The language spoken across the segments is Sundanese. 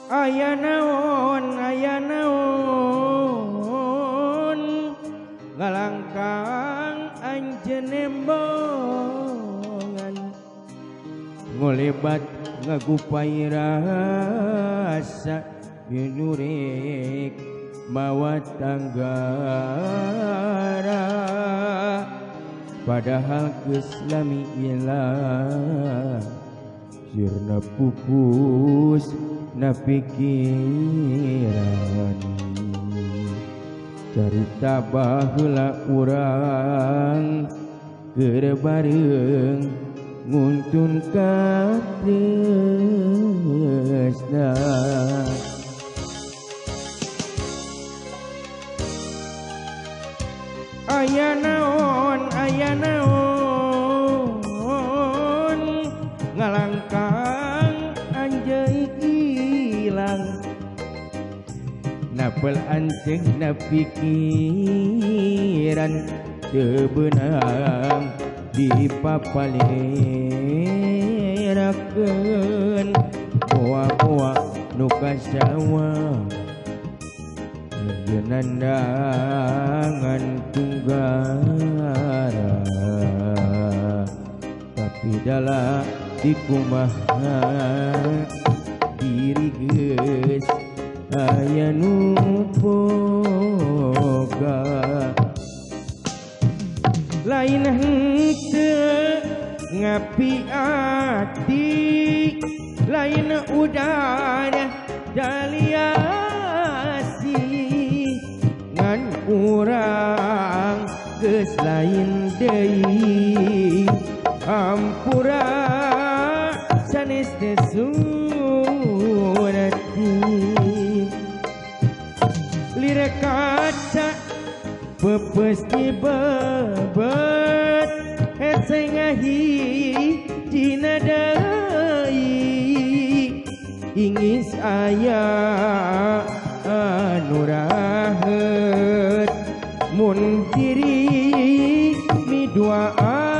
Aya naon, aya naon, ngalangkang anjeun nembongan, ngolebat ngagupai rasa binurek mawa tanggara. Padahal geus lami ilang, sirna pupus na pikiran. Carita baheula urang keur bareng nguntun katresna. Aya naon, aya naon, ngalangkang anjeun ilang, napel anjeun na pikiran, teu beunang dipapalerakeun. Boa-boa nu kasawang nandangan tunggara, tapi dalam dikumaha diri geus aya nu boga. Lain henteu ngapi ati, lain udara daliasi, ngan urang geus lain deui. Hampura sanes teh surati, lir kaca pepes di bebet, hese ngahijina deui. Ingis aya anu raheut, mun diri midua ati.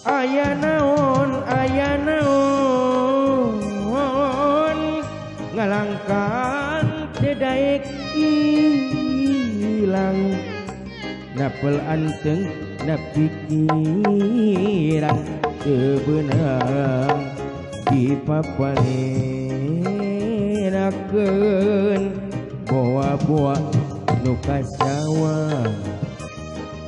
Aya naon, aya naon, ngalangkang teu daek ilang, napel anteng na pikiran, teu beunang dipapalerakeun. Boa-boa nu kasawang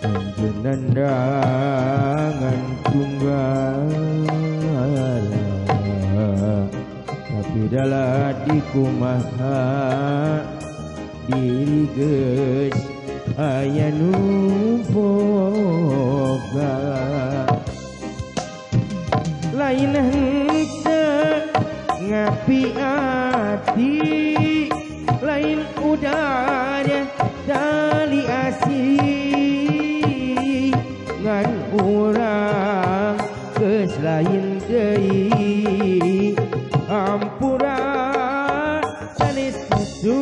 anjeun nandangan tunggara, tapi dalah dikumaha diri geus aya nu boga. Lain henteu ngapi ati, lain udara tali asih, ngan urang geus lain deui. Hampura sanes surati,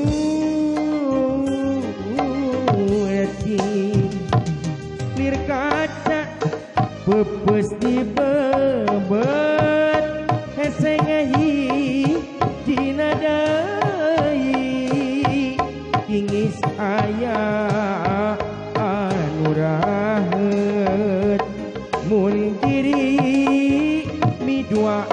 lir kaca pepes di bebet, hese ngahijina deui. Ingis aya anu raheut, mun diri midua.